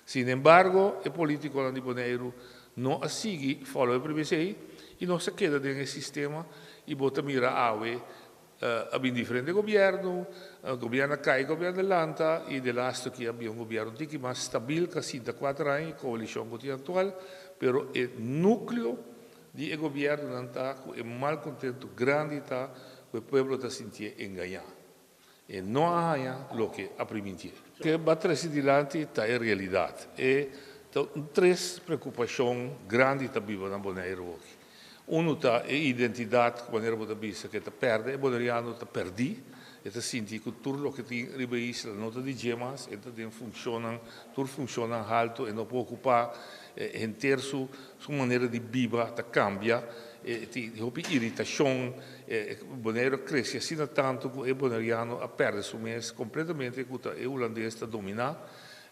Sinembargo, e polítikonan di Boneiru no a sigui follow e premisa ei i nos a keda den e sistema i bo ta mira awe a bin diferente gobièrnu, gobièrnu a kai, gobièrnu a lanta i delaste aki a bin un gobièrnu tiki mas stabil ku a sinta kuater aña e koalishon ku tin aktual, pero e núkleo di e gobièrnunan ta ku e malkontentu grandi ta ku e pueblo ta sintié engañá. E no a haña loke a primintié. Ke bo a trese dilanti ta e realidat. E ta un tres preokupashon grandi ta biba na Boneiru oki. Unu ta e identidat ku manera bo ta bisa ku e ta pèrdè, e boneriano ta pèrdí, e ta sinti ku tur loke tin riba e isla no ta di dje mas, e ta den funshonnan, tur funshonnan haltu e no por okupá, henter su su manera di biba ta kambia, e tin hopi iritashon. E Boneiru a krese asina tantu ku e boneriano a pèrdè su mes kompletamente ku ta e hulandes ta dominá.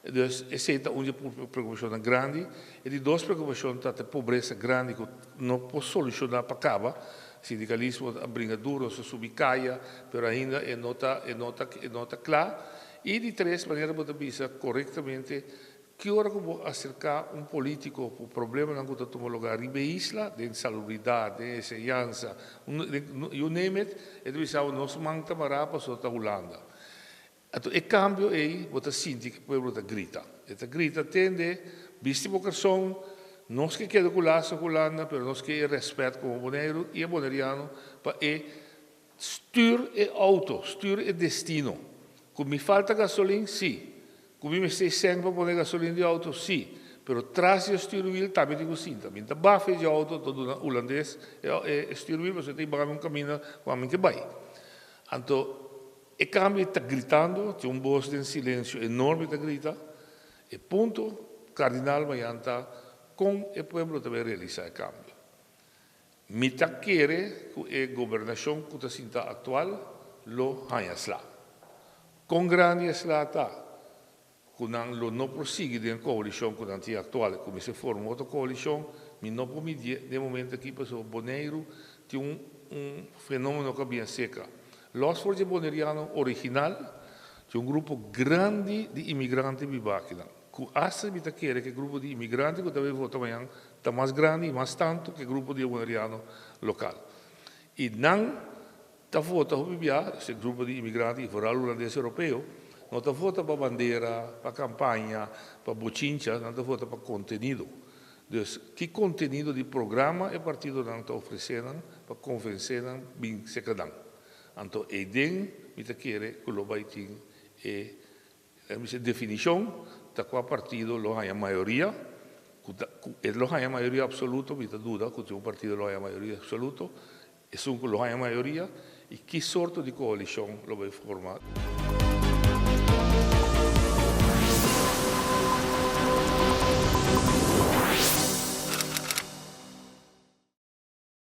Dus esei ta un di e preokupashonnan grandi. E di dos preokupashon ta e pobresa grandi ku no por solushoná pa kaba. Sindikalismo a bringa duru, nos a subi kaya, pero ainda e no ta e no ta e no ta kla. I di tres, manera bo ta bisa korektamente, Ki ora ku bo aserká un polítiko ku problemanan ku ta tuma lugá riba e isla, den salubridat, den enseñansa, you name it, e ta bisa bo nos man ta mará pasobra ta Hulanda. Anto e kambio ei bo ta sinti ku e pueblo ta grita. E ta grita, Tende, bisti bo karson, nos ke keda ku laso ku Hulanda, pero nos ke e rèspèt komo Boneiru i e boneriano pa e Stuur e auto, stuur e destino. Ku mi falta gasolin? Sí. Ku mi mester sèn pa pone gasolin di auto? Sí. Pero tras di e stuurwiel tambe tin ku sinta. Mi ta bafa e auto ta duna hulandes e stuurwiel pasobra e ta hiba mi un kaminda ku ami ke bai. Anto e kambio ta gritando, tin un bos den silensio enorme ta grita. E punto kardinal mañan ta kon e pueblo ta bai realisá e kambio. Mi ta kere ku e gobernashon ku ta sinta aktual lo haña sla. Kon grandi e sla ta? Ku nan lo no por sigui den e koalishon ku nan tin aktual, ku mester forma otro koalishon, mi no por midié den e momento aki pasobra Boneiru tin un un fenómeno ku a bien seka. Lòs for dje boneriano original, tin un grupo grandi di imigrante biba akinan. Ku asta mi ta kere ku e grupo di imigrante ku ta bai vota mañan ta mas grandi i mas tantu ku e grupo di e boneriano lokal. I nan ta vota hopi bia, e grupo di imigrante i foral hulandes europeo, no ta vota pa bandera, pa kampaña, pa bochincha, nan ta vota pa kontenido. Dus ki kontenido di programa e partidonan ta ofresé nan pa konvensé nan bin serka nan. Anto eiden mi ta kere ku lo bai tin e E bisa definishon ta kua partido lo haña mayoria, ku ta ku e lo haña mayoria apsoluto, mi ta duda ku tin un partido lo haña mayoria apsoluto, esun ku lo haña mayoria i ki sorto di koalishon lo bai forma.